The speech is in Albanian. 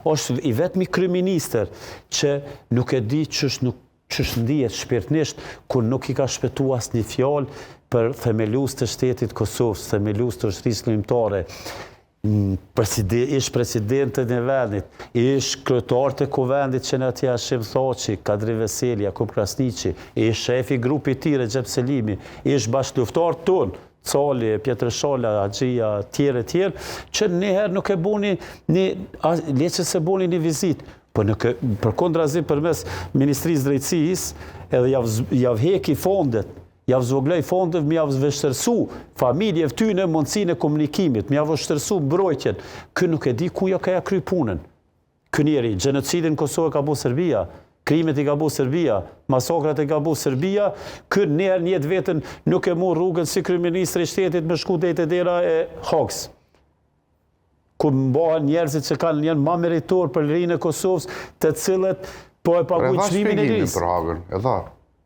Është i vetmi kryeministër që nuk e di qysh nuk qysh ndihet shpirtnisht kur nuk i ka shpëtu asnjë fjalë për themelues të shtetit Kosovës, themelues të ushtrisë çlirimtare, ish presidentin e vendit, ish kryetarët e kuvendit që në atje Hashim Thaçi, Kadri Veseli, Jakup Krasniqi, ish shefi i grupit të tij Rexhep Selimi, ish bashkëluftëtarët tonë, Cali, Pjetër Shala, Haxhia, tjerë e tjerë, që njëherë nuk e boni një, le që s'e boni një vizitë, po nuk e, përkundrazi përmes Ministrisë Drejtësisë, edhe jav, jav heki fondet, jav zvogloj fondet, me jav vështërsu familjeve tyne mundësinë e komunikimit, me jav vështërsu mbrojtjen. Ky nuk e di ku ja ka ja kry punën. Ky njeri, gjenocidin në Kosovë e ka bo Serbia, krimet i ka bo Serbia, masakrat i ka bo Serbia, ky njëherë në jetë veten nuk e mur rrugën si kryeministri i shtetit me shku deri te dera e Hagës. Ku mbahen njerëzit që kanë janë ma meritor për lirinë e Kosovës, të cilët po e paguajnë çmimin e lirisë. Për Hagën, e dha.